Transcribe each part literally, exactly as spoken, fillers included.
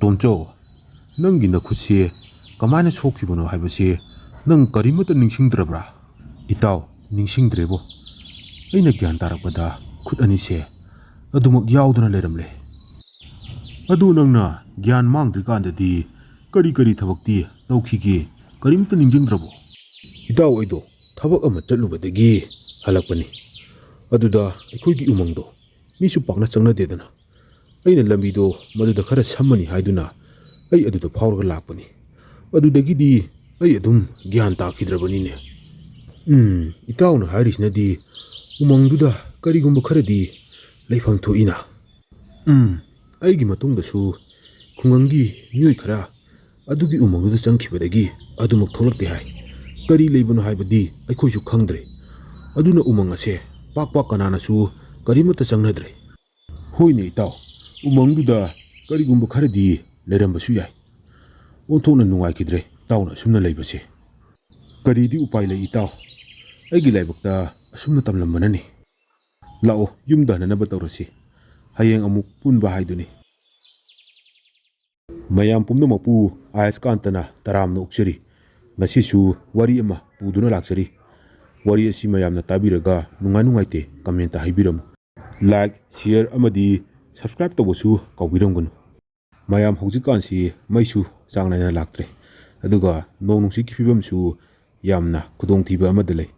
"ꯇꯣꯝꯆꯧ, ꯅꯪꯒꯤ ꯅꯈꯨꯠꯁꯤ ꯀꯃꯥꯏꯅ ꯁꯣꯛꯈꯤꯕꯅꯣ ꯍꯥꯏꯕꯁꯤ ꯅꯪ ꯀꯔꯤꯃꯠꯇ ꯅꯤꯡꯁꯤꯡꯗ꯭ꯔꯕ꯭ꯔꯥ?" "ꯏꯇꯥꯎ, ꯅꯤꯡꯁꯤꯡꯗ꯭ꯔꯦꯕꯣ꯫ ꯑꯩꯅ ꯒ꯭ꯌꯥꯟ ꯇꯥꯔꯛꯄꯗ ꯈꯨꯠ ꯑꯅꯤꯁꯦ ꯑꯗꯨꯃꯛ ꯌꯥꯎꯗꯅ ꯂꯩꯔꯝꯂꯦ꯫" "ꯑꯗꯨ ꯅꯪꯅ ꯒ꯭ꯌꯥꯟ ꯃꯥꯡꯗ꯭ꯔꯤꯀꯥꯟꯗꯗꯤ ꯀꯔꯤ ꯀꯔꯤ ꯊꯕꯛꯇꯤ ꯇꯧꯈꯤꯒꯦ? ꯀꯔꯤꯝꯇ ꯅꯤꯡꯁꯤꯡꯗ꯭ꯔꯕꯣ?" "ꯏꯇꯥꯎ, ꯑꯩꯗꯣ ꯊꯕꯛ ꯑꯃ ꯆꯠꯂꯨꯕꯗꯒꯤ ꯍꯜꯂꯛꯄꯅꯤ꯫ ꯑꯗꯨꯗ ꯑꯩꯈꯣꯏꯒꯤ ꯎꯃꯪꯗꯣ ꯃꯤꯁꯨ ꯄꯥꯛꯅ ꯆꯪꯅꯗꯦꯗꯅ꯫ ꯑꯩꯅ ꯂꯝꯕꯤꯗꯣ ꯃꯗꯨꯗ ꯈꯔ ꯁꯝꯃꯅꯤ ꯍꯥꯏꯗꯨꯅ ꯑꯩ ꯑꯗꯨꯗ ꯐꯥꯎꯔꯒ ꯂꯥꯛꯄꯅꯤ꯫ ꯑꯗꯨꯗꯒꯤꯗꯤ ꯑꯩ ꯑꯗꯨꯝ ꯒ꯭ꯌꯥꯟ ꯇꯥꯈꯤꯗ꯭ꯔꯕꯅꯤꯅꯦ꯫" "ꯎꯝ, ꯏꯇꯥꯎꯅ ꯍꯥꯏꯔꯤꯁꯤꯅꯗꯤ ꯎꯃꯪꯗꯨꯗ ꯀꯔꯤꯒꯨꯝꯕ ꯈꯔꯗꯤ ꯂꯩꯐꯝ ꯊꯣꯛꯏꯅ꯫" "ꯎꯝ, ꯑꯩꯒꯤ ꯃꯇꯨꯡꯗꯁꯨ ꯈꯨꯡꯒꯪꯒꯤ ꯃꯤꯑꯣꯏ ꯈꯔ ꯑꯗꯨꯒꯤ ꯎꯃꯪꯗꯨꯗ ꯆꯪꯈꯤꯕꯗꯒꯤ ꯑꯗꯨꯃꯛ ꯊꯣꯛꯂꯛꯇꯦ ꯍꯥꯏ꯫ ꯀꯔꯤ ꯂꯩꯕꯅꯣ ꯍꯥꯏꯕꯗꯤ ꯑꯩꯈꯣꯏꯁꯨ ꯈꯪꯗ꯭ꯔꯦ꯫ ꯑꯗꯨꯅ ꯎꯃꯪ ꯑꯁꯦ ꯄꯥꯛ ꯄꯥꯛ ꯀꯅꯥꯅꯁꯨ ꯀꯔꯤꯃꯠꯇ ꯆꯪꯅꯗ꯭ꯔꯦ꯫" "ꯍꯣꯏꯅꯦ ꯏꯇꯥꯎ, ꯎꯃꯪꯗꯨꯗ ꯀꯔꯤꯒꯨꯝꯕ ꯈꯔꯗꯤ ꯂꯩꯔꯝꯕꯁꯨ ꯌꯥꯏ꯫" ꯑꯣꯟꯊꯣꯛꯅ ꯅꯨꯡꯉꯥꯏꯈꯤꯗ꯭ꯔꯦ ꯏꯇꯥꯎꯅ ꯑꯁꯨꯝꯅ ꯂꯩꯕꯁꯦ꯫ "ꯀꯔꯤꯗꯤ ꯎꯄꯥꯏ ꯂꯩ ꯏꯇꯥꯎ, ꯑꯩꯒꯤ ꯂꯥꯏꯕꯛꯇ ꯑꯁꯨꯝꯅ ꯇꯝꯂꯝꯕꯅꯅꯤ꯫ ꯂꯥꯛꯑꯣ, ꯌꯨꯝꯗ ꯍꯟꯅꯅꯕ ꯇꯧꯔꯁꯤ꯫ ꯍꯌꯦꯡ ꯑꯃꯨꯛ ꯄꯨꯟꯕ ꯍꯥꯏꯗꯨꯅꯤ꯫" ꯃꯌꯥꯝ ꯄꯨꯝꯅꯃꯛꯄꯨ ꯑꯥꯏꯁꯀꯥꯟꯇꯅ ꯇꯔꯥꯝꯅ ꯑꯣꯛꯆꯔꯤ꯫ ꯉꯁꯤꯁꯨ ꯋꯥꯔꯤ ꯑꯃ ꯄꯨꯗꯨꯅ ꯂꯥꯛꯆꯔꯤ꯫ ꯋꯥꯔꯤ ꯑꯁꯤ ꯃꯌꯥꯝꯅ ꯇꯥꯕꯤꯔꯒ ꯅꯨꯡꯉꯥꯏ ꯅꯨꯡꯉꯥꯏꯇꯦ comment ꯍꯥꯏꯕꯤꯔꯝꯃꯨ꯫ Like, share ꯑꯃꯗꯤ subscribe ꯇꯧꯕꯁꯨ ꯀꯥꯎꯕꯤꯔꯝꯒꯅꯨ꯫ ꯃꯌꯥꯝ, ꯍꯧꯖꯤꯛꯀꯥꯟꯁꯤ ꯃꯩꯁꯨ ꯆꯥꯡ ꯅꯥꯏꯅ ꯂꯥꯛꯇ꯭ꯔꯦ, ꯑꯗꯨꯒ ꯅꯣꯡ ꯅꯨꯡꯁꯤꯠꯀꯤ ꯐꯤꯕꯝꯁꯨ ꯌꯥꯝꯅ ꯈꯨꯗꯣꯡꯊꯤꯕ ꯑꯃꯗ ꯂꯩ꯫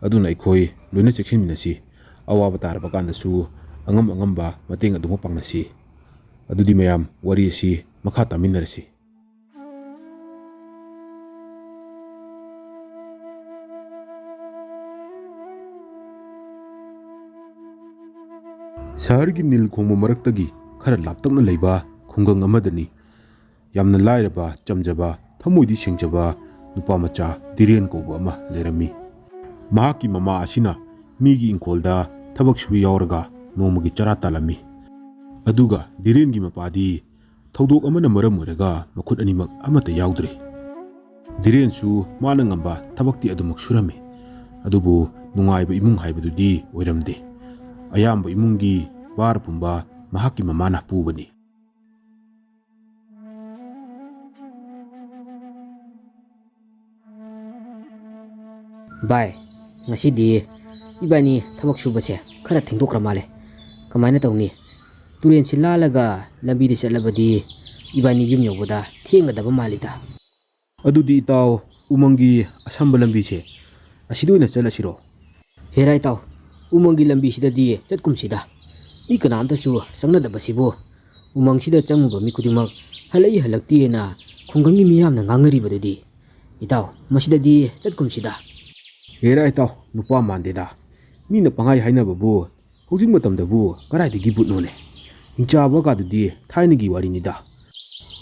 ꯑꯗꯨꯅ ꯑꯩꯈꯣꯏ ꯂꯣꯏꯅ ꯆꯦꯛꯁꯤꯟꯃꯤꯟꯅꯁꯤ꯫ ꯑꯋꯥꯕ ꯇꯥꯔꯕ ꯀꯥꯟꯗꯁꯨ ꯑꯉꯝ ꯑꯉꯝꯕ ꯃꯇꯦꯡ ꯑꯗꯨꯃꯛ ꯄꯥꯡꯅꯁꯤ꯫ ꯑꯗꯨꯗꯤ ꯃꯌꯥꯝ, ꯋꯥꯔꯤ ꯑꯁꯤ ꯃꯈꯥ ꯇꯥꯃꯤꯟꯅꯔꯁꯤ꯫ ꯁꯍꯔꯒꯤ ꯅꯤꯜ ꯈꯣꯡꯕ ꯃꯔꯛꯇꯒꯤ ꯈꯔ ꯂꯥꯞꯇꯛꯅ ꯂꯩꯕ ꯈꯨꯡꯒꯪ ꯑꯃꯗꯅꯤ ꯌꯥꯝꯅ ꯂꯥꯏꯔꯕ, ꯆꯝꯖꯕ, ꯊꯃꯣꯏꯗꯤ ꯁꯦꯡꯖꯕ ꯅꯨꯄꯥ ꯃꯆꯥ ꯙꯤꯔꯦꯟ ꯀꯧꯕ ꯑꯃ ꯂꯩꯔꯝꯃꯤ꯫ ꯃꯍꯥꯛꯀꯤ ꯃꯃꯥ ꯑꯁꯤꯅ ꯃꯤꯒꯤ ꯏꯪꯈꯣꯜꯗ ꯊꯕꯛ ꯁꯨꯕ ꯌꯥꯎꯔꯒ ꯅꯣꯡꯃꯒꯤ ꯆꯔꯥ ꯇꯥꯜꯂꯝꯃꯤ꯫ ꯑꯗꯨꯒ ꯙꯤꯔꯦꯟꯒꯤ ꯃꯄꯥꯗꯤ ꯊꯧꯗꯣꯛ ꯑꯃꯅ ꯃꯔꯝ ꯑꯣꯏꯔꯒ ꯃꯈꯨꯠ ꯑꯅꯤꯃꯛ ꯑꯃꯠꯇ ꯌꯥꯎꯗ꯭ꯔꯦ꯫ ꯙꯤꯔꯦꯟꯁꯨ ꯃꯥꯅ ꯉꯝꯕ ꯊꯕꯛꯇꯤ ꯑꯗꯨꯃꯛ ꯁꯨꯔꯝꯃꯤ, ꯑꯗꯨꯕꯨ ꯅꯨꯡꯉꯥꯏꯕ ꯏꯃꯨꯡ ꯍꯥꯏꯕꯗꯨꯗꯤ ꯑꯣꯏꯔꯝꯗꯦ꯫ ꯑꯌꯥꯝꯕ ꯏꯃꯨꯡꯒꯤ ꯚꯥꯔ ꯄꯨꯝꯕ ꯃꯍꯥꯛꯀꯤ ꯃꯃꯥꯅ ꯄꯨꯕꯅꯤ꯫ ꯚꯥꯏ, ꯉꯁꯤꯗꯤ ꯏꯕꯥꯅꯤ ꯊꯕꯛ ꯁꯨꯕꯁꯦ ꯈꯔ ꯊꯦꯡꯗꯣꯛꯈ꯭ꯔ ꯃꯥꯜꯂꯦ꯫ ꯀꯃꯥꯏꯅ ꯇꯧꯅꯤ? ꯇꯨꯔꯦꯟꯁꯤ ꯂꯥꯜꯂꯒ ꯂꯝꯕꯤꯗ ꯆꯠꯂꯕꯗꯤ ꯏꯕꯥꯅꯤ ꯌꯨꯝ ꯌꯧꯕꯗ ꯊꯦꯡꯒꯗꯕ ꯃꯥꯜꯂꯤꯗ꯫ ꯑꯗꯨꯗꯤ ꯏꯇꯥꯎ, ꯎꯃꯪꯒꯤ ꯑꯁꯝꯕ ꯂꯝꯕꯤꯁꯦ ꯑꯁꯤꯗ ꯑꯣꯏꯅ ꯆꯠꯂꯁꯤꯔꯣ? ꯍꯦꯔꯥ ꯏꯇꯥꯎ, ꯎꯃꯪꯒꯤ ꯂꯝꯕꯤꯁꯤꯗꯗꯤ ꯆꯠꯀꯨꯝꯁꯤꯗ꯫ ꯃꯤ ꯀꯅꯥꯝꯇꯁꯨ ꯆꯪꯅꯗꯕꯁꯤꯕꯨ꯫ ꯎꯃꯪꯁꯤꯗ ꯆꯪꯉꯨꯕ ꯃꯤ ꯈꯨꯗꯤꯡꯃꯛ ꯍꯜꯂꯛꯏ ꯍꯜꯂꯛꯇꯦꯅ ꯈꯨꯡꯒꯪꯒꯤ ꯃꯤꯌꯥꯝꯅ ꯉꯥꯡꯅꯔꯤꯕꯗꯨꯗꯤ꯫ ꯏꯇꯥꯎ, ꯃꯁꯤꯗꯗꯤ ꯆꯠꯀꯨꯝꯁꯤꯗ꯫ ꯍꯦꯔꯥ ꯏꯇꯥꯎ, ꯅꯨꯄꯥ ꯃꯥꯟꯗꯦꯗ꯫ ꯃꯤꯅ ꯄꯪꯍꯥꯏ ꯍꯥꯏꯅꯕꯕꯨ ꯍꯧꯖꯤꯛ ꯃꯇꯝꯗꯕꯨ ꯀꯗꯥꯏꯗꯒꯤ ꯕꯨꯠꯅꯣꯅꯦ? ꯍꯤꯡꯆꯥꯕꯒꯗꯨꯗꯤ ꯊꯥꯏꯅꯒꯤ ꯋꯥꯔꯤꯅꯤꯗ꯫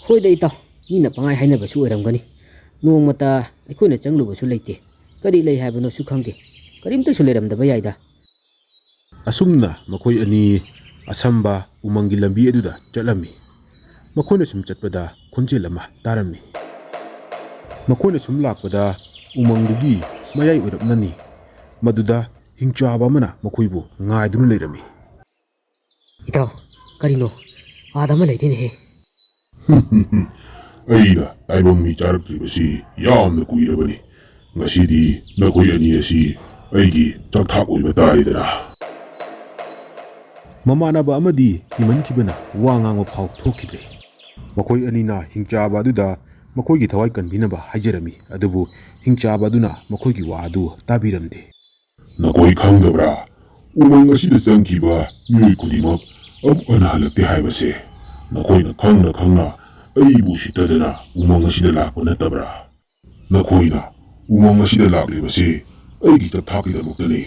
ꯍꯣꯏꯗ ꯏꯇꯥꯎ, ꯃꯤꯅ ꯄꯪꯍꯥꯏ ꯍꯥꯏꯅꯕꯁꯨ ꯑꯣꯏꯔꯝꯒꯅꯤ꯫ ꯅꯣꯡꯃꯇ ꯑꯩꯈꯣꯏꯅ ꯆꯪꯂꯨꯕꯁꯨ ꯂꯩꯇꯦ꯫ ꯀꯔꯤ ꯂꯩ ꯍꯥꯏꯕꯅꯣꯁꯨ ꯈꯪꯗꯦ꯫ ꯀꯔꯤꯝꯇꯁꯨ ꯂꯩꯔꯝꯗꯕ ꯌꯥꯏꯗ꯫ ꯑꯁꯨꯝꯅ ꯃꯈꯣꯏ ꯑꯅꯤ ꯑꯁꯝꯕ ꯎꯃꯪꯒꯤ ꯂꯝꯕꯤ ꯑꯗꯨꯗ ꯆꯠꯂꯝꯃꯤ꯫ ꯃꯈꯣꯏꯅ ꯁꯨꯝ ꯆꯠꯄꯗ ꯈꯣꯟꯖꯦꯜ ꯑꯃ ꯇꯥꯔꯝꯃꯤ꯫ ꯃꯈꯣꯏꯅ ꯁꯨꯝ ꯂꯥꯛꯄꯗ ꯎꯃꯪꯗꯨꯒꯤ ꯃꯌꯥꯏ ꯑꯣꯏꯔꯞꯅꯅꯤ꯫ ꯃꯗꯨꯗ ꯍꯤꯡꯆꯥꯕ ꯑꯃꯅ ꯃꯈꯣꯏꯕꯨ ꯉꯥꯏꯗꯨꯅ ꯂꯩꯔꯝꯃꯤ꯫ ꯏꯇꯥꯎ, ꯀꯔꯤꯅꯣ? ꯑꯥꯗ ꯑꯃ ꯂꯩꯔꯦꯅꯦꯍꯦ꯫ ꯑꯩꯅ ꯇꯥꯏꯕꯪ ꯃꯤ ꯆꯥꯔꯛꯇ꯭ꯔꯤꯕꯁꯤ ꯌꯥꯝꯅ ꯀꯨꯏꯔꯕꯅꯤ꯫ ꯉꯁꯤꯗꯤ ꯅꯈꯣꯏ ꯑꯅꯤ ꯑꯁꯤ ꯑꯩꯒꯤ ꯆꯥꯛꯊꯥꯛ ꯑꯣꯏꯕ ꯇꯥꯔꯦꯗꯅ꯫ ꯃꯃꯥꯟꯅꯕ ꯑꯃꯗꯤ ꯀꯤꯃꯟꯈꯤꯕꯅ ꯋꯥ ꯉꯥꯡꯕ ꯐꯥꯎ ꯊꯣꯛꯈꯤꯗ꯭ꯔꯦ꯫ ꯃꯈꯣꯏ ꯑꯅꯤꯅ ꯍꯤꯡꯆꯥꯕ ꯑꯗꯨꯗ ꯃꯈꯣꯏꯒꯤ ꯊꯋꯥꯏ ꯀꯟꯕꯤꯅꯕ ꯍꯥꯏꯖꯔꯝꯃꯤ, ꯑꯗꯨꯕꯨ ꯍꯤꯡꯆꯥꯕ ꯑꯗꯨꯅ ꯃꯈꯣꯏꯒꯤ ꯋꯥ ꯑꯗꯨ ꯇꯥꯕꯤꯔꯝꯗꯦ꯫ ꯅꯈꯣꯏ ꯈꯪꯗꯕ꯭ꯔꯥ? ꯎꯃꯪ ꯑꯁꯤꯗ ꯆꯪꯈꯤꯕ ꯃꯤꯑꯣꯏ ꯈꯨꯗꯤꯡꯃꯛ ꯑꯃꯨꯛ ꯍꯟꯅ ꯍꯜꯂꯛꯇꯦ ꯍꯥꯏꯕꯁꯦ꯫ ꯅꯈꯣꯏꯅ ꯈꯪꯅ ꯈꯪꯅ ꯑꯩꯕꯨ ꯎꯁꯤꯠꯇꯗꯅ ꯎꯃꯪ ꯑꯁꯤꯗ ꯂꯥꯛꯄ ꯅꯠꯇꯕ꯭ꯔꯥ? ꯅꯈꯣꯏꯅ ꯎꯃꯪ ꯑꯁꯤꯗ ꯂꯥꯛꯂꯤꯕꯁꯤ ꯑꯩꯒꯤ ꯆꯥꯛꯊꯥꯛꯀꯤꯗꯃꯛꯇꯅꯤ꯫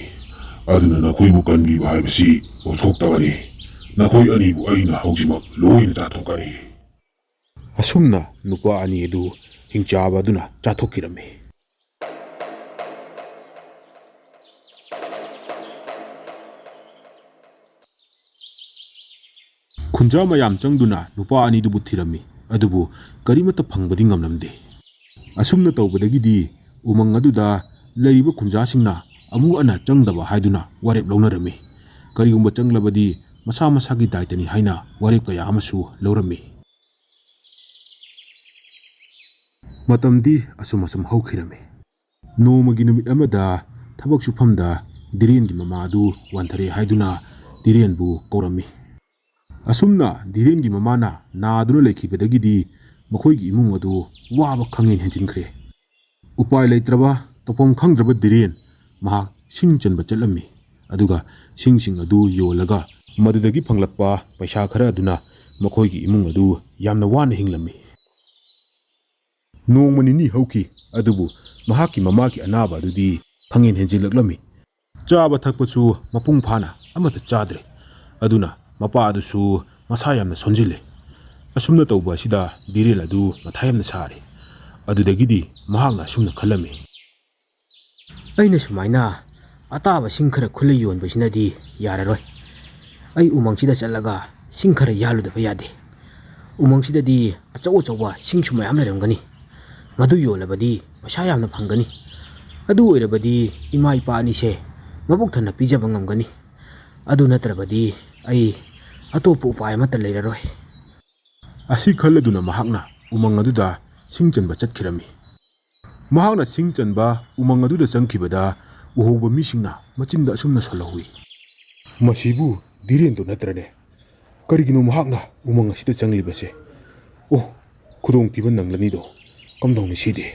ꯑꯗꯨꯅ ꯅꯈꯣꯏꯕꯨ ꯀꯟꯕꯤꯕ ꯍꯥꯏꯕꯁꯤ ꯑꯣꯏꯊꯣꯛꯇꯕꯅꯤ꯫ ꯅꯈꯣꯏ ꯑꯅꯤꯕꯨ ꯑꯩꯅ ꯍꯧꯖꯤꯛꯃꯛ ꯂꯣꯏꯅ ꯆꯥꯊꯣꯛꯀꯅꯤ꯫ ꯑꯁꯨꯝꯅ ꯅꯨꯄꯥ ꯑꯅꯤ ꯑꯗꯨ ꯍꯤꯡꯆꯥꯕ ꯑꯗꯨꯅ ꯆꯥꯊꯣꯛꯈꯤꯔꯝꯃꯤ꯫ ꯈꯨꯟꯖꯥ ꯃꯌꯥꯝ ꯆꯪꯗꯨꯅ ꯅꯨꯄꯥ ꯑꯅꯤꯗꯨꯕꯨ ꯊꯤꯔꯝꯃꯤ, ꯑꯗꯨꯕꯨ ꯀꯔꯤꯃꯠꯇ ꯐꯪꯕꯗꯤ ꯉꯝꯂꯝꯗꯦ꯫ ꯑꯁꯨꯝꯅ ꯇꯧꯕꯗꯒꯤꯗꯤ ꯎꯃꯪ ꯑꯗꯨꯗ ꯂꯩꯔꯤꯕ ꯈꯨꯟꯖꯥꯁꯤꯡꯅ ꯑꯃꯨꯛ ꯍꯟꯅ ꯆꯪꯗꯕ ꯍꯥꯏꯗꯨꯅ ꯋꯥꯔꯦꯞ ꯂꯧꯅꯔꯝꯃꯤ꯫ ꯀꯔꯤꯒꯨꯝꯕ ꯆꯪꯂꯕꯗꯤ ꯃꯁꯥ ꯃꯁꯥꯒꯤ ꯗꯥꯏꯇꯅꯤ ꯍꯥꯏꯅ ꯋꯥꯔꯦꯞ ꯀꯌꯥ ꯑꯃꯁꯨ ꯂꯧꯔꯝꯃꯤ꯫ ꯃꯇꯝꯗꯤ ꯑꯁꯨꯝ ꯑꯁꯨꯝ ꯍꯧꯈꯤꯔꯝꯃꯤ꯫ ꯅꯣꯡꯃꯒꯤ ꯅꯨꯃꯤꯠ ꯑꯃꯗ ꯊꯕꯛ ꯁꯨꯐꯝꯗ ꯙꯤꯔꯦꯟꯒꯤ ꯃꯃꯥ ꯑꯗꯨ ꯋꯥꯟꯊꯔꯦ ꯍꯥꯏꯗꯨꯅ ꯙꯤꯔꯦꯟꯕꯨ ꯀꯧꯔꯝꯃꯤ꯫ ꯑꯁꯨꯝꯅ ꯙꯤꯔꯦꯟꯒꯤ ꯃꯃꯥꯅ ꯅꯥꯗꯨꯅ ꯂꯩꯈꯤꯕꯗꯒꯤꯗꯤ ꯃꯈꯣꯏꯒꯤ ꯏꯃꯨꯡ ꯑꯗꯨ ꯋꯥꯕ ꯈꯪꯍꯦꯟ ꯍꯦꯟꯖꯤꯟꯈ꯭ꯔꯦ꯫ ꯎꯄꯥꯏ ꯂꯩꯇ꯭ꯔꯕ, ꯇꯧꯐꯝ ꯈꯪꯗ꯭ꯔꯕ ꯙꯤꯔꯦꯟ ꯃꯍꯥꯛ ꯁꯤꯡ ꯆꯟꯕ ꯆꯠꯂꯝꯃꯤ꯫ ꯑꯗꯨꯒ ꯁꯤꯡꯁꯤꯡ ꯑꯗꯨ ꯌꯣꯜꯂꯒ ꯃꯗꯨꯗꯒꯤ ꯐꯪꯂꯛꯄ ꯄꯩꯁꯥ ꯈꯔ ꯑꯗꯨꯅ ꯃꯈꯣꯏꯒꯤ ꯏꯃꯨꯡ ꯑꯗꯨ ꯌꯥꯝꯅ ꯋꯥꯅ ꯍꯤꯡꯂꯝꯃꯤ꯫ ꯅꯣꯡꯃ ꯅꯤꯅꯤ ꯍꯧꯈꯤ, ꯑꯗꯨꯕꯨ ꯃꯍꯥꯛꯀꯤ ꯃꯃꯥꯒꯤ ꯑꯅꯥꯕ ꯑꯗꯨꯗꯤ ꯈꯪꯍꯦꯟ ꯍꯦꯟꯖꯤꯜꯂꯛꯂꯝꯃꯤ꯫ ꯆꯥꯕ ꯊꯛꯄꯁꯨ ꯃꯄꯨꯡ ꯐꯥꯅ ꯑꯃꯠꯇ ꯆꯥꯗ꯭ꯔꯦ꯫ ꯑꯗꯨꯅ ꯃꯄꯥ ꯑꯗꯨꯁꯨ ꯃꯁꯥ ꯌꯥꯝꯅ ꯁꯣꯟꯖꯤꯜꯂꯦ꯫ ꯑꯁꯨꯝꯅ ꯇꯧꯕ ꯑꯁꯤꯗ ꯙꯤꯔꯦꯟ ꯑꯗꯨ ꯃꯊꯥ ꯌꯥꯝꯅ ꯁꯥꯔꯦ꯫ ꯑꯗꯨꯗꯒꯤꯗꯤ ꯃꯍꯥꯛꯅ ꯑꯁꯨꯝꯅ ꯈꯜꯂꯝꯃꯤ, "ꯑꯩꯅ ꯁꯨꯃꯥꯏꯅ ꯑꯇꯥꯕ ꯁꯤꯡ ꯈꯔ ꯈꯨꯜꯂ ꯌꯣꯟꯕꯁꯤꯅꯗꯤ ꯌꯥꯔꯔꯣꯏ꯫ ꯑꯩ ꯎꯃꯪꯁꯤꯗ ꯆꯠꯂꯒ ꯁꯤꯡ ꯈꯔ ꯌꯥꯜꯂꯨꯗꯕ ꯌꯥꯗꯦ꯫ ꯎꯃꯪꯁꯤꯗꯗꯤ ꯑꯆꯧ ꯑꯆꯧꯕ ꯁꯤꯡꯁꯨ ꯃꯌꯥꯝ ꯂꯩꯔꯝꯒꯅꯤ꯫ ꯃꯗꯨ ꯌꯣꯜꯂꯕꯗꯤ ꯄꯩꯁꯥ ꯌꯥꯝꯅ ꯐꯪꯒꯅꯤ꯫ ꯑꯗꯨ ꯑꯣꯏꯔꯕꯗꯤ ꯏꯃꯥ ꯏꯄꯥ ꯑꯅꯤꯁꯦ ꯃꯕꯨꯛ ꯊꯟꯅ ꯄꯤꯖꯕ ꯉꯝꯒꯅꯤ꯫ ꯑꯗꯨ ꯅꯠꯇ꯭ꯔꯕꯗꯤ ꯑꯩ ꯑꯇꯣꯞꯄ ꯎꯄꯥꯏ ꯑꯃꯠꯇ ꯂꯩꯔꯔꯣꯏ"꯫ ꯑꯁꯤ ꯈꯜꯂꯗꯨꯅ ꯃꯍꯥꯛꯅ ꯎꯃꯪ ꯑꯗꯨꯗ ꯁꯤꯡ ꯆꯟꯕ ꯆꯠꯈꯤꯔꯝꯃꯤ꯫ ꯃꯍꯥꯛꯅ ꯁꯤꯡ ꯆꯟꯕ ꯎꯃꯪ ꯑꯗꯨꯗ ꯆꯪꯈꯤꯕꯗ ꯎꯍꯧꯕ ꯃꯤꯁꯤꯡꯅ ꯃꯆꯤꯟꯗ ꯑꯁꯨꯝꯅ ꯁꯣꯜꯍꯧꯏ, "ꯃꯁꯤꯕꯨ ꯙꯤꯔꯦꯟꯗꯨ ꯅꯠꯇ꯭ꯔꯅꯦ? ꯀꯔꯤꯒꯤꯅꯣ ꯃꯍꯥꯛꯅ ꯎꯃꯪ ꯑꯁꯤꯗ ꯆꯪꯂꯤꯕꯁꯦ? ꯑꯣ, ꯈꯨꯗꯣꯡꯊꯤꯕ ꯅꯪꯂꯅꯤꯗꯣ꯫ ꯀꯝꯗꯧꯅꯤ ꯁꯤꯗꯤ?"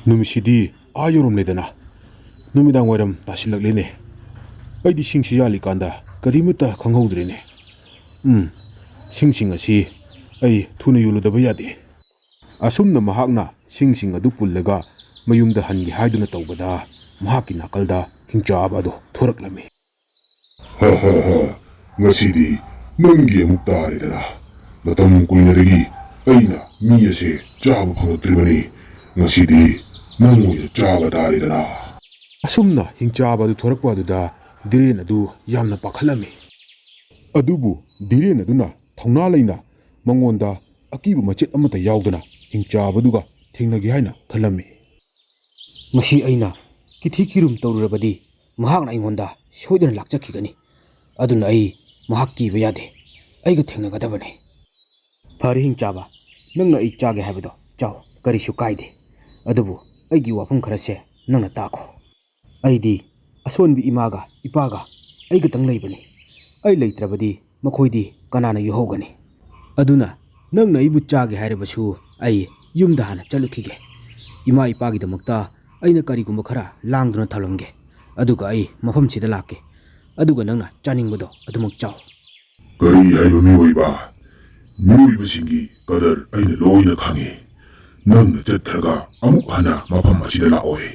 ꯅꯨꯃꯤꯠꯁꯤꯗꯤ ꯑꯥ ꯌꯧꯔꯝꯂꯦꯗꯅ꯫ ꯅꯨꯃꯤꯗꯥꯡ ꯋꯥꯏꯔꯝ ꯇꯥꯁꯤꯜꯂꯛꯂꯦꯅꯦ꯫ ꯑꯩꯗꯤ ꯁꯤꯡꯁꯤ ꯌꯥꯜꯂꯤꯀꯥꯟꯗ ꯀꯔꯤꯃꯠꯇ ꯈꯪꯍꯧꯗ꯭ꯔꯦꯅꯦ꯫ ꯎꯝ, ꯁꯤꯡꯁꯤꯡ ꯑꯁꯤ ꯑꯩ ꯊꯨꯅ ꯌꯣꯜꯂꯨꯗꯕ ꯌꯥꯗꯦ꯫ ꯑꯁꯨꯝꯅ ꯃꯍꯥꯛꯅ ꯁꯤꯡꯁꯤꯡ ꯑꯗꯨ ꯄꯨꯜꯂꯒ ꯃꯌꯨꯝꯗ ꯍꯟꯒꯦ ꯍꯥꯏꯗꯨꯅ ꯇꯧꯕꯗ, ꯃꯍꯥꯛꯀꯤ ꯅꯥꯀꯜꯗ ꯍꯤꯡꯆꯥꯕ ꯑꯗꯨ ꯊꯣꯔꯛꯂꯝꯃꯤ꯫ "ꯍ ꯍ ꯍ, ꯉꯁꯤꯗꯤ ꯅꯪꯒꯤ ꯑꯃꯨꯛ ꯇꯥꯔꯦꯗꯅ꯫ ꯃꯇꯝ ꯀꯨꯏꯅꯗꯒꯤ ꯑꯩꯅ ꯃꯤ ꯑꯁꯦ ꯆꯥꯕ ꯐꯪꯂꯛꯇ꯭ꯔꯤꯕꯅꯤ꯫ ꯉꯁꯤꯗꯤ ꯅꯪ ꯑꯣꯏꯅ ꯆꯥꯕ ꯇꯥꯔꯦꯗꯅ"꯫ ꯑꯁꯨꯝꯅ ꯍꯤꯡꯆꯥꯕ ꯑꯗꯨ ꯊꯣꯔꯛꯄ ꯑꯗꯨꯗ ꯙꯤꯔꯦꯟ ꯑꯗꯨ ꯌꯥꯝꯅ ꯄꯥꯈꯠꯂꯝꯃꯤ꯫ ꯑꯗꯨꯕꯨ ꯙꯤꯔꯦꯟ ꯑꯗꯨꯅ ꯊꯧꯅꯥ ꯂꯩꯅ ꯃꯉꯣꯟꯗ ꯑꯀꯤꯕ ꯃꯆꯦꯠ ꯑꯃꯠꯇ ꯌꯥꯎꯗꯅ ꯍꯤꯡꯆꯥꯕꯗꯨꯒ ꯊꯦꯡꯅꯒꯦ ꯍꯥꯏꯅ ꯈꯜꯂꯝꯃꯤ꯫ "ꯉꯁꯤ ꯑꯩꯅ ꯀꯤꯊꯤ ꯀꯤꯔꯨꯝ ꯇꯧꯔꯨꯔꯕꯗꯤ ꯃꯍꯥꯛꯅ ꯑꯩꯉꯣꯟꯗ ꯁꯣꯏꯗꯅ ꯂꯥꯛꯆꯈꯤꯒꯅꯤ꯫ ꯑꯗꯨꯅ ꯑꯩ ꯃꯍꯥꯛ ꯀꯤꯕ ꯌꯥꯗꯦ꯫ ꯑꯩꯒ ꯊꯦꯡꯅꯒꯗꯕꯅꯤ꯫ ꯐꯔꯦ ꯍꯤꯡꯆꯥꯕ, ꯅꯪꯅ ꯑꯩ ꯆꯥꯒꯦ ꯍꯥꯏꯕꯗꯣ ꯆꯥꯎ, ꯀꯔꯤꯁꯨ ꯀꯥꯏꯗꯦ꯫ ꯑꯗꯨꯕꯨ ꯑꯩꯒꯤ ꯋꯥꯐꯝ ꯈꯔꯁꯦ ꯅꯪꯅ ꯇꯥꯈꯣ꯫ ꯑꯩꯗꯤ ꯑꯁꯣꯟꯕꯤ ꯏꯃꯥꯒ ꯏꯄꯥꯒ ꯑꯩ ꯈꯛꯇꯪ ꯂꯩꯕꯅꯤ꯫ ꯑꯩ ꯂꯩꯇ꯭ꯔꯕꯗꯤ ꯃꯈꯣꯏꯗꯤ ꯀꯅꯥꯅ ꯌꯣꯛꯍꯧꯒꯅꯤ? ꯑꯗꯨꯅ ꯅꯪꯅ ꯑꯩꯕꯨ ꯆꯥꯒꯦ ꯍꯥꯏꯔꯕꯁꯨ ꯑꯩ ꯌꯨꯝꯗ ꯍꯥꯟꯅ ꯆꯠꯂꯨꯈꯤꯒꯦ꯫ ꯏꯃꯥ ꯏꯄꯥꯒꯤꯗꯃꯛꯇ ꯑꯩꯅ ꯀꯔꯤꯒꯨꯝꯕ ꯈꯔ ꯂꯥꯡꯗꯨꯅ ꯊꯝꯂꯝꯒꯦ꯫ ꯑꯗꯨꯒ ꯑꯩ ꯃꯐꯝꯁꯤꯗ ꯂꯥꯛꯀꯦ꯫ ꯑꯗꯨꯒ ꯅꯪꯅ ꯆꯥꯅꯤꯡꯕꯗꯣ ꯑꯗꯨꯃꯛ ꯆꯥꯎ꯫ ꯀꯔꯤ ꯍꯥꯏꯕ ꯃꯤꯑꯣꯏꯕ? ꯃꯤꯑꯣꯏꯕꯁꯤꯡꯒꯤ ꯀꯗꯔ ꯑꯩꯅ ꯂꯣꯏꯅ ꯈꯪꯉꯤ꯫ ꯅꯪꯅ ꯆꯠꯈ꯭ꯔꯒ ꯑꯃꯨꯛ ꯍꯟꯅ ꯃꯐꯝ ꯑꯁꯤꯗ ꯂꯥꯛꯑꯣꯏ꯫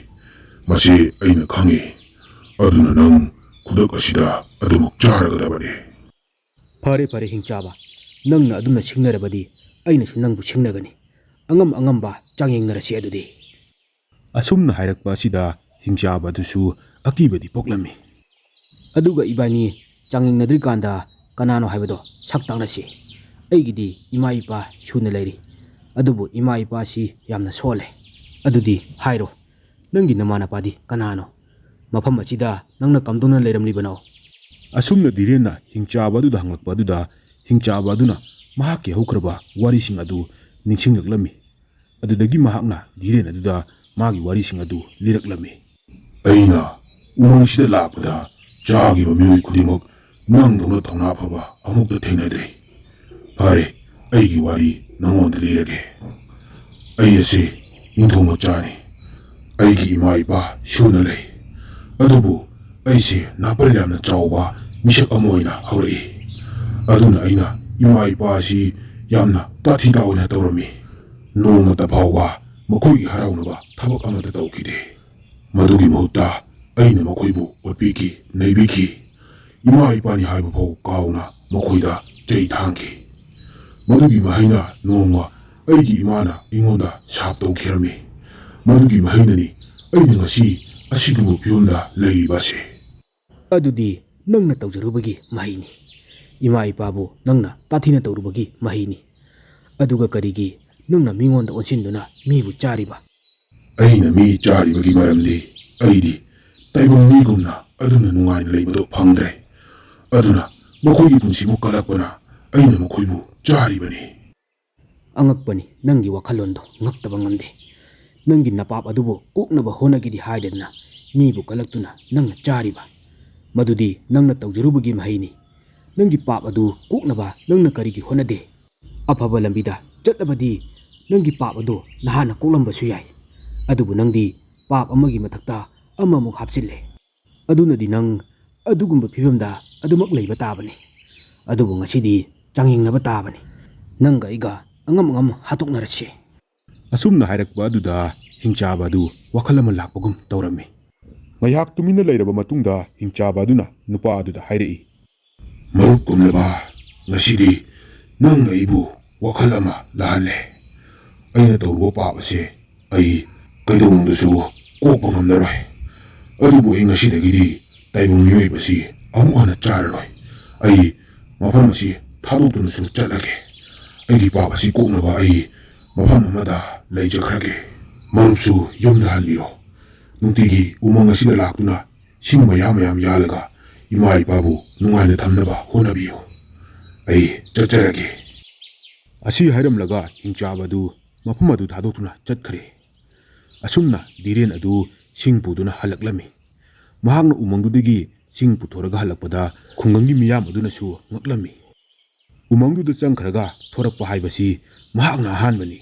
ꯃꯁꯤ ꯑꯩꯅ ꯈꯪꯉꯤ꯫ ꯑꯗꯨꯅ ꯅꯪ ꯈꯨꯗꯛ ꯑꯁꯤꯗ ꯑꯗꯨꯃꯛ ꯆꯥꯔꯒꯗꯕꯅꯤ꯫ ꯐꯔꯦ, ꯐꯔꯦ, ꯍꯤꯡꯆꯥꯕ꯫ ꯅꯪꯅ ꯑꯗꯨꯝꯅ ꯁꯤꯡꯅꯔꯕꯗꯤ ꯑꯩꯅꯁꯨ ꯅꯪꯕꯨ ꯁꯤꯡꯅꯒꯅꯤ꯫ ꯑꯉꯝ ꯑꯉꯝꯕ ꯆꯥꯡꯌꯦꯡꯅꯔꯁꯤ ꯑꯗꯨꯗꯤ꯫ ꯑꯁꯨꯝꯅ ꯍꯥꯏꯔꯛꯄ ꯑꯁꯤꯗ ꯍꯤꯡꯆꯥꯕ ꯑꯗꯨꯁꯨ ꯑꯀꯤꯕꯗꯤ ꯄꯣꯛꯂꯝꯃꯤ꯫ ꯑꯗꯨꯒ ꯏꯕꯥꯅꯤ ꯆꯥꯡꯌꯦꯡꯅꯗ꯭ꯔꯤꯀꯥꯟꯗ ꯀꯅꯥꯅꯣ ꯍꯥꯏꯕꯗꯣ ꯁꯛ ꯇꯥꯛꯅꯁꯤ꯫ ꯑꯩꯒꯤꯗꯤ ꯏꯃꯥ ꯏꯄꯥ ꯁꯨꯅ ꯂꯩꯔꯤ꯫ ꯑꯗꯨꯕꯨ ꯏꯃꯥ ꯏꯄꯥꯁꯤ ꯌꯥꯝꯅ ꯁꯣꯜꯂꯦ꯫ ꯑꯗꯨꯗꯤ ꯍꯥꯏꯔꯣ, ꯅꯪꯒꯤ ꯅꯃꯥ ꯅꯄꯥꯗꯤ ꯀꯅꯥꯅꯣ? ꯃꯐꯝ ꯑꯁꯤꯗ ꯅꯪꯅ ꯀꯝꯗꯧꯅ ꯂꯩꯔꯝꯂꯤꯕꯅꯣ? ꯑꯁꯨꯝꯅ ꯙꯤꯔꯦꯟꯅ ꯍꯤꯡꯆꯥꯕ ꯑꯗꯨꯗ ꯍꯪꯂꯛꯄ ꯑꯗꯨꯗ ꯍꯤꯡꯆꯥꯕ ꯑꯗꯨꯅ ꯃꯍꯥꯛꯀꯤ ꯍꯧꯈ꯭ꯔꯕ ꯋꯥꯔꯤꯁꯤꯡ ꯑꯗꯨ ꯅꯤꯡꯁꯤꯡꯂꯛꯂꯝꯃꯤ꯫ ꯑꯗꯨꯗꯒꯤ ꯃꯍꯥꯛꯅ ꯙꯤꯔꯦꯟ ꯑꯗꯨꯗ ꯃꯥꯒꯤ ꯋꯥꯔꯤꯁꯤꯡ ꯑꯗꯨ ꯂꯤꯔꯛꯂꯝꯃꯤ꯫ ꯑꯩꯅ ꯎꯃꯪꯁꯤꯗ ꯂꯥꯛꯄꯗ ꯆꯥꯈꯤꯕ ꯃꯤꯑꯣꯏ ꯈꯨꯗꯤꯡꯃꯛ ꯅꯪꯗꯧꯅ ꯊꯧꯅꯥ ꯐꯕ ꯑꯃꯨꯛꯇ ꯊꯦꯡꯅꯗ꯭ꯔꯤ꯫ ꯐꯔꯦ, ꯑꯩꯒꯤ ꯋꯥꯔꯤ ꯅꯉꯣꯟꯗ ꯂꯤꯔꯒꯦ꯫ ꯑꯩ ꯑꯁꯤ ꯅꯤꯡꯊꯧ ꯃꯆꯥꯅꯤ꯫ ꯑꯩꯒꯤ ꯏꯃꯥ ꯏꯄꯥ ꯁꯨꯅ ꯂꯩ꯫ ꯑꯗꯨꯕꯨ ꯑꯩꯁꯦ ꯅꯥꯄꯜ ꯌꯥꯝꯅ ꯆꯥꯎꯕ ꯃꯤꯁꯛ ꯑꯃ ꯑꯣꯏꯅ ꯍꯧꯔꯛꯏ꯫ ꯑꯗꯨꯅ ꯑꯩꯅ ꯏꯃꯥ ꯏꯄꯥ ꯑꯁꯤ ꯌꯥꯝꯅ ꯇꯥꯊꯤ ꯇꯥꯑꯣꯏꯅ ꯇꯧꯔꯝꯃꯤ꯫ ꯅꯣꯡꯃꯇ ꯐꯥꯎꯕ ꯃꯈꯣꯏꯒꯤ ꯍꯔꯥꯎꯅꯕ ꯊꯕꯛ ꯑꯃꯠꯇ ꯇꯧꯈꯤꯗꯦ꯫ ꯃꯗꯨꯒꯤ ꯃꯍꯨꯠꯇ ꯑꯩꯅ ꯃꯈꯣꯏꯕꯨ ꯑꯣꯠꯄꯤꯈꯤ, ꯅꯩꯕꯤꯈꯤ꯫ ꯏꯃꯥ ꯏꯄꯥꯅꯤ ꯍꯥꯏꯕ ꯐꯥꯎ ꯀꯥꯎꯅ ꯃꯈꯣꯏꯗ ꯆꯩ ꯊꯥꯡꯈꯤ꯫ ꯃꯗꯨꯒꯤ ꯃꯍꯩꯅ ꯅꯣꯡꯃ ꯑꯩꯒꯤ ꯏꯃꯥꯅ ꯑꯩꯉꯣꯟꯗ ꯁꯥꯞ ꯇꯧꯈꯤꯔꯝꯃꯤ꯫ ꯃꯗꯨꯒꯤ ꯃꯍꯩꯅꯅꯤ ꯑꯩꯅ ꯉꯁꯤ ꯑꯁꯤꯒꯨꯝꯕ ꯐꯤꯕꯝꯗ ꯂꯩꯔꯤꯕ ꯑꯁꯤ꯫ ꯑꯗꯨꯗꯤ ꯅꯪꯅ ꯇꯧꯖꯔꯨꯕꯒꯤ ꯃꯍꯩꯅꯤ꯫ ꯏꯃꯥ ꯏꯄꯥꯕꯨ ꯅꯪꯅ ꯇꯥꯊꯤꯅ ꯇꯧꯔꯨꯕꯒꯤ ꯃꯍꯩꯅꯤ꯫ ꯑꯗꯨꯒ ꯀꯔꯤꯒꯤ ꯅꯪꯅ ꯃꯤꯉꯣꯟꯗ ꯑꯣꯟꯁꯤꯟꯗꯨꯅ ꯃꯤꯕꯨ ꯆꯥꯔꯤꯕ? ꯑꯩꯅ ꯃꯤ ꯆꯥꯔꯤꯕꯒꯤ ꯃꯔꯝꯗꯤ ꯑꯩꯗꯤ ꯇꯥꯏꯕꯪ ꯃꯤꯒꯨꯝꯅ ꯑꯗꯨꯝꯅ ꯅꯨꯡꯉꯥꯏꯅ ꯂꯩꯕꯗꯨ ꯐꯪꯗ꯭ꯔꯦ꯫ ꯑꯗꯨꯅ ꯃꯈꯣꯏꯒꯤ ꯄꯨꯟꯁꯤꯕꯨ ꯀꯜꯂꯛꯄꯅ ꯑꯩꯅ ꯃꯈꯣꯏꯕꯨ ꯆꯥꯔꯤꯕꯅꯤ꯫ ꯑꯉꯛꯄꯅꯤ, ꯅꯪꯒꯤ ꯋꯥꯈꯜꯂꯣꯟꯗꯣ ꯉꯛꯇꯕ ꯉꯝꯗꯦ꯫ ꯅꯪꯒꯤ ꯅꯄꯥꯞ ꯑꯗꯨꯕꯨ ꯀꯣꯛꯅꯕ ꯍꯣꯠꯅꯒꯦꯗꯤ ꯍꯥꯏꯗꯗꯅ ꯃꯤꯕꯨ ꯀꯜꯂꯛꯇꯨꯅ ꯅꯪꯅ ꯆꯥꯔꯤꯕ꯫ ꯃꯗꯨꯗꯤ ꯅꯪꯅ ꯇꯧꯖꯔꯨꯕꯒꯤ ꯃꯍꯩꯅꯤ꯫ ꯅꯪꯒꯤ ꯄꯥꯞ ꯑꯗꯨ ꯀꯣꯛꯅꯕ ꯅꯪꯅ ꯀꯔꯤꯒꯤ ꯍꯣꯠꯅꯗꯦ? ꯑꯐꯕ ꯂꯝꯕꯤꯗ ꯆꯠꯂꯕꯗꯤ ꯅꯪꯒꯤ ꯄꯥꯞ ꯑꯗꯨ ꯅꯍꯥꯟꯅ ꯀꯣꯛꯂꯝꯕꯁꯨ ꯌꯥꯏ꯫ ꯑꯗꯨꯕꯨ ꯅꯪꯗꯤ ꯄꯥꯞ ꯑꯃꯒꯤ ꯃꯊꯛꯇ ꯑꯃꯃꯨꯛ ꯍꯥꯞꯆꯤꯜꯂꯦ꯫ ꯑꯗꯨꯅꯗꯤ ꯅꯪ ꯑꯗꯨꯒꯨꯝꯕ ꯐꯤꯕꯝꯗ ꯑꯗꯨꯃꯛ ꯂꯩꯕ ꯇꯥꯕꯅꯤ꯫ ꯑꯗꯨꯕꯨ ꯉꯁꯤꯗꯤ ꯆꯥꯡꯌꯦꯡꯅꯕ ꯇꯥꯕꯅꯤ꯫ ꯅꯪꯒ ꯑꯩꯒ ꯑꯉꯝ ꯑꯉꯝ ꯍꯥꯠꯇꯣꯛꯅꯔꯁꯤ꯫ ꯑꯁꯨꯝꯅ ꯍꯥꯏꯔꯛꯄ ꯑꯗꯨꯗ ꯍꯤꯡꯆꯥꯕ ꯑꯗꯨ ꯋꯥꯈꯜ ꯑꯃ ꯂꯥꯛꯄꯒꯨꯝ ꯇꯧꯔꯝꯃꯤ꯫ ꯉꯥꯏꯍꯥꯛ ꯇꯨꯃꯤꯟꯅ ꯂꯩꯔꯕ ꯃꯇꯨꯡꯗ ꯍꯤꯡꯆꯥꯕ ꯑꯗꯨꯅ ꯅꯨꯄꯥ ꯑꯗꯨꯗ ꯍꯥꯏꯔꯛꯏ, "ꯃꯔꯨꯞ ꯀꯨꯝꯂꯕ, ꯉꯁꯤꯗꯤ ꯅꯪꯅ ꯑꯩꯕꯨ ꯋꯥꯈꯜ ꯑꯃ ꯂꯥꯛꯍꯜꯂꯦ꯫ ꯑꯩꯅ ꯇꯧꯔꯨꯕ ꯄꯥꯞ ꯑꯁꯦ ꯑꯩ ꯀꯩꯗꯧꯅꯨꯡꯗꯁꯨ ꯀꯣꯛꯄ ꯉꯝꯂꯔꯣꯏ꯫ ꯑꯗꯨꯕꯨ ꯑꯩ ꯉꯁꯤꯗꯒꯤꯗꯤ ꯇꯥꯏꯕꯪ ꯃꯤꯑꯣꯏꯕꯁꯤ ꯑꯃꯨꯛ ꯍꯟꯅ ꯆꯥꯔꯔꯣꯏ꯫ ꯑꯩ ꯃꯐꯝ ꯑꯁꯤ ꯊꯥꯗꯣꯛꯇꯨꯅꯁꯨ ꯆꯠꯂꯒꯦ꯫ ꯑꯩꯒꯤ ꯄꯥꯞ ꯑꯁꯤ ꯀꯣꯛꯅꯕ ꯑꯩ ꯃꯐꯝ ꯑꯃꯗ ꯂꯩꯖꯈ꯭ꯔꯒꯦ꯫ ꯃꯔꯨꯞꯁꯨ ꯌꯨꯝꯗ ꯍꯟꯕꯤꯔꯣ꯫ ꯅꯨꯡꯇꯤꯒꯤ ꯎꯃꯪ ꯑꯁꯤꯗ ꯂꯥꯛꯇꯨꯅ ꯁꯤꯡ ꯃꯌꯥꯝ ꯃꯌꯥꯝ ꯌꯥꯜꯂꯒ ꯏꯃꯥ ꯏꯄꯥꯕꯨ ꯅꯨꯡꯉꯥꯏꯅ ꯊꯝꯅꯕ ꯍꯣꯠꯅꯕꯤꯌꯨ꯫ ꯑꯩ ꯆꯠꯆꯔꯒꯦ꯫" ꯑꯁꯤ ꯍꯥꯏꯔꯝꯂꯒ ꯍꯤꯡꯆꯥꯕ ꯑꯗꯨ ꯃꯐꯝ ꯑꯗꯨ ꯊꯥꯗꯣꯛꯇꯨꯅ ꯆꯠꯈ꯭ꯔꯦ꯫ ꯑꯁꯨꯝꯅ ꯙꯤꯔꯦꯟ ꯑꯗꯨ ꯁꯤꯡ ꯄꯨꯗꯨꯅ ꯍꯜꯂꯛꯂꯝꯃꯤ꯫ ꯃꯍꯥꯛꯅ ꯎꯃꯪꯗꯨꯗꯒꯤ ꯁꯤꯡ ꯄꯨꯊꯣꯔꯒ ꯍꯜꯂꯛꯄꯗ ꯈꯨꯡꯒꯪꯒꯤ ꯃꯤꯌꯥꯝ ꯑꯗꯨꯅꯁꯨ ꯉꯛꯂꯝꯃꯤ꯫ ꯎꯃꯪꯗꯨꯗ ꯆꯪꯈ꯭ꯔꯒ ꯊꯣꯔꯛꯄ ꯍꯥꯏꯕꯁꯤ ꯃꯍꯥꯛꯅ ꯑꯍꯥꯟꯕꯅꯤ꯫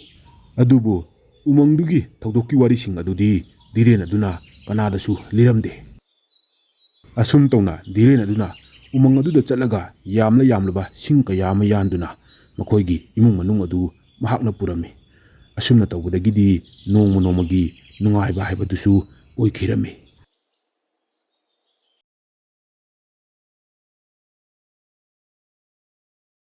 ꯑꯗꯨꯕꯨ ꯎꯃꯪꯗꯨꯒꯤ ꯊꯧꯗꯣꯛꯀꯤ ꯋꯥꯔꯤꯁꯤꯡ ꯑꯗꯨꯗꯤ ꯙꯤꯔꯦꯟ ꯑꯗꯨꯅ ꯀꯅꯥꯗꯁꯨ ꯂꯤꯔꯝꯗꯦ꯫ ꯑꯁꯨꯝ ꯇꯧꯅ ꯙꯤꯔꯦꯟ ꯑꯗꯨꯅ ꯎꯃꯪ ꯑꯗꯨꯗ ꯆꯠꯂꯒ ꯌꯥꯝꯂ ꯌꯥꯝꯂꯕ ꯁꯤꯡ ꯀꯌꯥ ꯑꯃ ꯌꯥꯟꯗꯨꯅ ꯃꯈꯣꯏꯒꯤ ꯏꯃꯨꯡ ꯃꯅꯨꯡ ꯑꯗꯨ ꯃꯍꯥꯛꯅ ꯄꯨꯔꯝꯃꯤ꯫ ꯑꯁꯨꯝꯅ ꯇꯧꯕꯗꯒꯤꯗꯤ ꯅꯣꯡꯃ ꯅꯣꯡꯃꯒꯤ ꯅꯨꯡꯉꯥꯏꯕ ꯍꯥꯏꯕꯗꯨꯁꯨ ꯑꯣꯏꯈꯤꯔꯝꯃꯤ꯫